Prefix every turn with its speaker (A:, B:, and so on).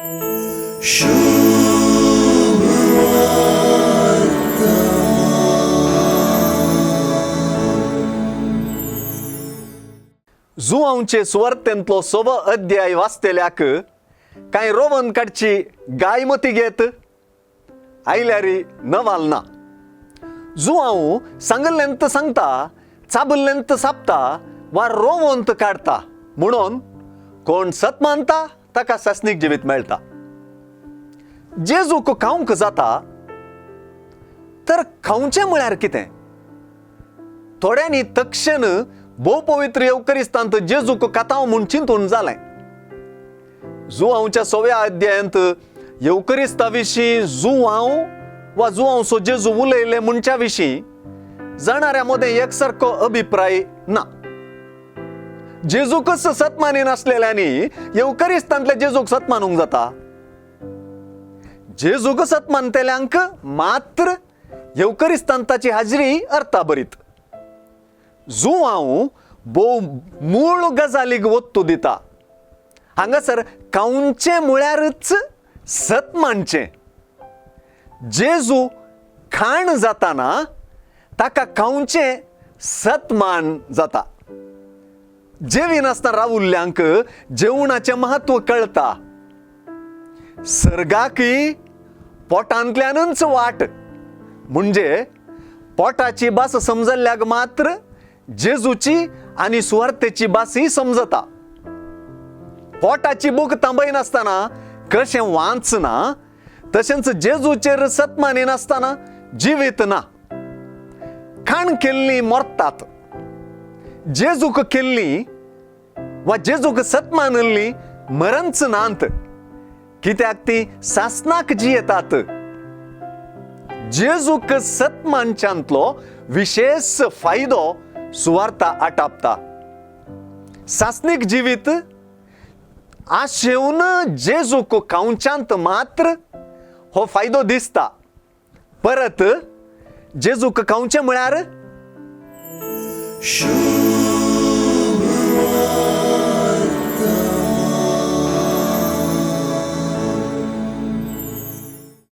A: जुवांवचे सुवार्तेंतलो सवो अध्याय वाचतल्याक कांय रोवन काडची गाय मती घेत आयल्यार नवाल ना. जुवांव सांगल्ल्यांत सांगता, चाबल्ल्यांत सापता वा रोवंत काडता म्हणून कोण सत मानता ताका सासणीक जिवीत मेळटा. जेजूक खावंक जाता तर खावचें म्हळ्यार कितें? थोड्यांनी तक्षण भोव पवित्र येवकरिस्तांत जेजूक खातांव म्हूण चिंतून जालें. जुवांवच्या सव्या अध्यायांत येवकरिस्ता विशीं जुवांव वा जुवांवचो जेजू उलयले म्हणच्या विशीं जाणाऱ्या मदें एकसारको अभिप्राय ना. जेजूकच सत मानिनासलेल्यांनी येवकरिस्तांतल्या जेजूक सत मानूंक जाता? जेजूक सत मानतल्यांक मात्र येवकरिस्तांत ताची हाजरी अर्थाभरीत. जुवांव भोव मूळ गजालीक वत्तू दिता. हांगासर खावचें म्हळ्यारच सत मानचें. जेजू खाण जाताना ताका खावचें सतमान जाता. जेविनासतना रावुल्ल्यांक जेवणाचें म्हत्व कळटा. सर्गाकय पोटांतल्यानच वाट, म्हणजे पोटाची भास समजल्ल्याक मात्र जेजूची आनी सुवार्थेची भासय समजता. पोटाची भूक थांबयनासतना कशें वाचना तशेंच जेजूचेर सत मानिनासतना जिवीत ना. खाण केल्लीं मरतात, जेजूक केल्लीं वा जेजूक सत मानिल्लीं मरंच नात, कित्याक ती सासनाक जियेतात. जेजूक सत मानच्यांतलो विशेश फायदो सुवार्ता आटापता. सासणीक जिवीत आशेवन जेजूक खावच्यांत मात्र हो फायदो दिसता. परत जेजूक खावचें म्हळ्यार